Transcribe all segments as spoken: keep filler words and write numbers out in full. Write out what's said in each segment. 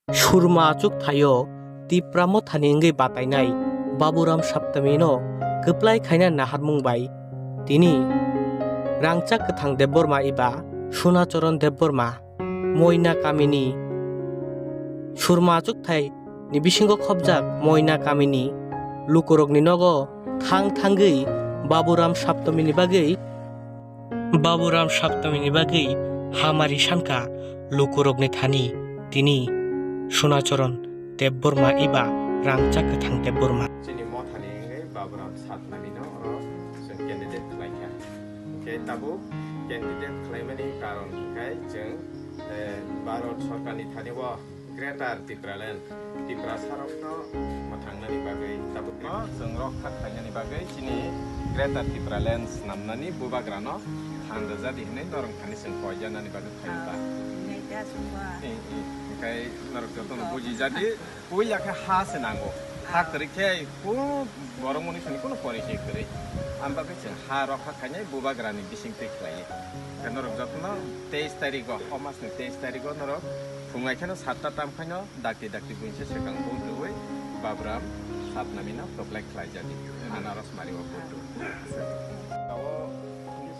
Surma achuk thaio Tipra Mothani wngwi batainai Baburam Saptamino kwplai khaina naharmung bai tini Rangchak Kwthang Debbarma eba Sunacharan Debbarma Moina kamini Surma achuk thai ni bisingo khopjak Moina kamini lukurokni nogo thang thangwi Baburam Saptamini bagwi Baburam Saptamini bagwi hamari sankha lukurokni thani tini Sunacharan Debbarma eba Rangchak Kwthang Debbarma. Chini mothani wngwi Baburam Saptamino oro chwng candidate khlaikha. Khe tabuk candidate khlaimani karon hwnkhe chwng, eh, Bharat Sorkarni thani o Greater Tipraland, Tiprasarokno mwthangnani bagwi tabukno chwng rokha khainani bagwi chini Greater Tipraland snamnani bubagrano thangrwjadi hwnwi norok thani chwng koijanani bagwi phaikha. Ah, hinwi da chwngba. Eh, eh, hwnkhe norok jotono bujijadi, puila khe ha se nango. Ha kwrwi khe kunu borok mwnwi sini kunu porichoi kwrwi. Ang bagwi chwng ha rokha khainai bubagrani bisingtwi khlaiwi. Khe norok jotono teis tarigo, o masni teis tarigo norok phungai kheno satta tam khaino dakti dakti buinsa swkang vote rwui Baburam Saptamino kwplai khlaijadi. Anaros mari o vote rw. Tao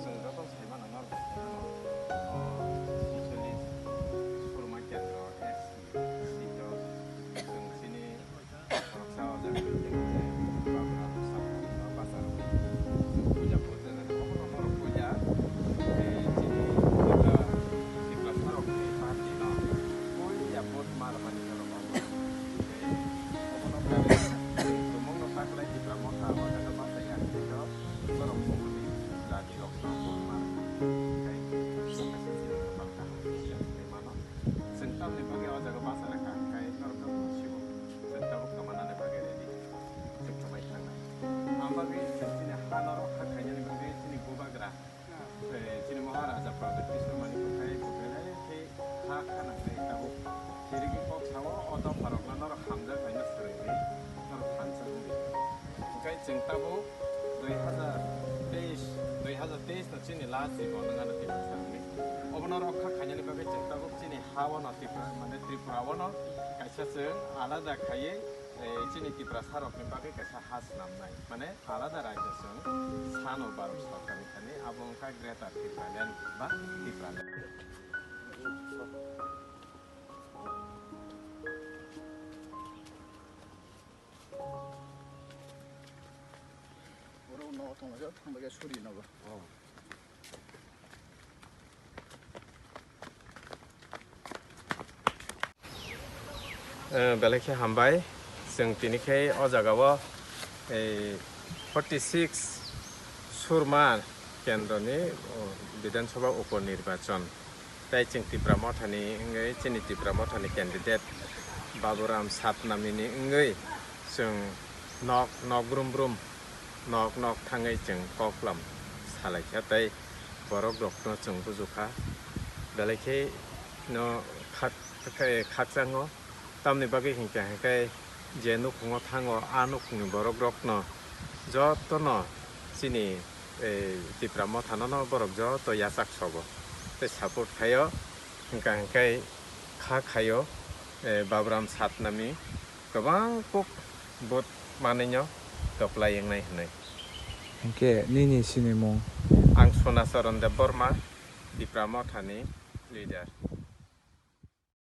chwng joto sai mano norok, o, socialist kurma kendro, S C, C dol, chwng chini Khoroksa o jaga ni tei Baburam Saptamino bachar rwi chwng puja purja jani obono norok puja, tei chini Tipra, Tiprasa rok ni party no puila vote ma rwmani norok obo. Tei obono kare chwng tumung no taklai Tipra Motha o jaga bachai ya tei norok bumuni jati rok no vote ma rwmani tei kaisa chini kwtal kaham khe mano. Chwng tamni bagwi o jaga bachai rwkha, hwnkhe norok jotono sio. Chwng tabuk kwmanani bagwi ready. Chwng kwmai thangnai. Ang bagwi chwng chini ha norok ha khainani bagwi chini bubagra, eh, chini Maharaja Pradyut Kishore Manipur khai bo belai khe ha kha nangnai tabuk. Chirigwi kok sao o dopharokno norok hamjak haino swrwngwi norok thansa wngwi. Hwnkhe chwng tabuk dui hazar teis, dui hazar teis no chini last jibon wngano Tiprasa wngwi. Obono rokha khainani bagwi chwng tabuk chini ha-o no Tipra, mane Tripura-o no kaisa chwng alada khaiwi, eh, chini Tiprasa rokni bagwi kaisa ha swnamnai. Mane alada rajyo chwng sano Bharat Sorkarni thani, abo wngkha Greater Tipraland ba Tipraland. Oro nogo tonglaijak, thangbaikha suri nogo. Eh, belai khe hambai. Chwng tini khe o jagao, eh, forty six Surma kendroni, oh, Bidhan Sabha upo nirbachon. Tei chwng Tipra Mothani wngwi, chini Tipra Mothani candidate Baburam Saptamini wngwi chwng nok, nok brum brum, nok nok thangwi chwng koklam salaikha tei borok rokno chwng bujukha. Belai khe no khak-, khakchango. Tamni bagwi hinkhe, hinkhe je nukhungo thango, a nukhungni borok rokno jotono chini, eh, Tipra Mothano no borok joto yachak sogo tei support khaio, hinkha hinkhe kha khaio, eh, Baburam Saptami kwbang kuk vote manwino kwplai wngnai hwnwi. Hinkhe nini sinimung? Ang Sonacharan Debbarma, Tipra Mothani leader.